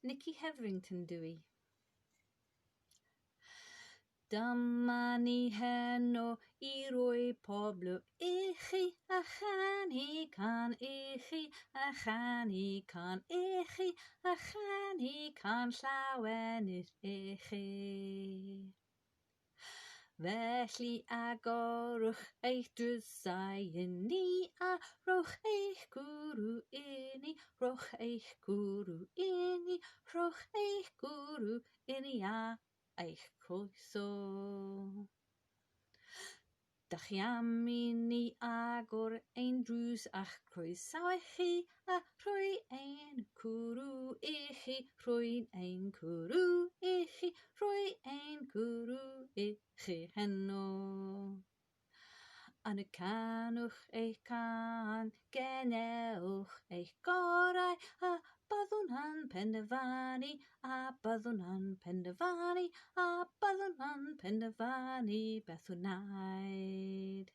Nicky Hetherington dw i. Dyma ni heno i roi pob lwc i chi a chanu cân i chi a chanu cân i chi a chanu cân llawenydd i chi. Felly agorwch eich drysau i ni a rhowch eich cwrw i ni, rhowch eich cwrw i ni, rhowch eich cwrw i ni a eich croeso. Dach chi am i ni agor ein drws a'ch croesawu chi a rhoi ein cwrw i chi, rhoi ein cwrw i chi, rhoi ein cwrw i chi heno. Yna canwch eich cân, gwnewch eich gorau, a byddwn yn penderfynu, a byddwn yn penderfynu, a byddwn yn penderfynu beth wnaed.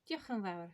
Diolch yn fawr.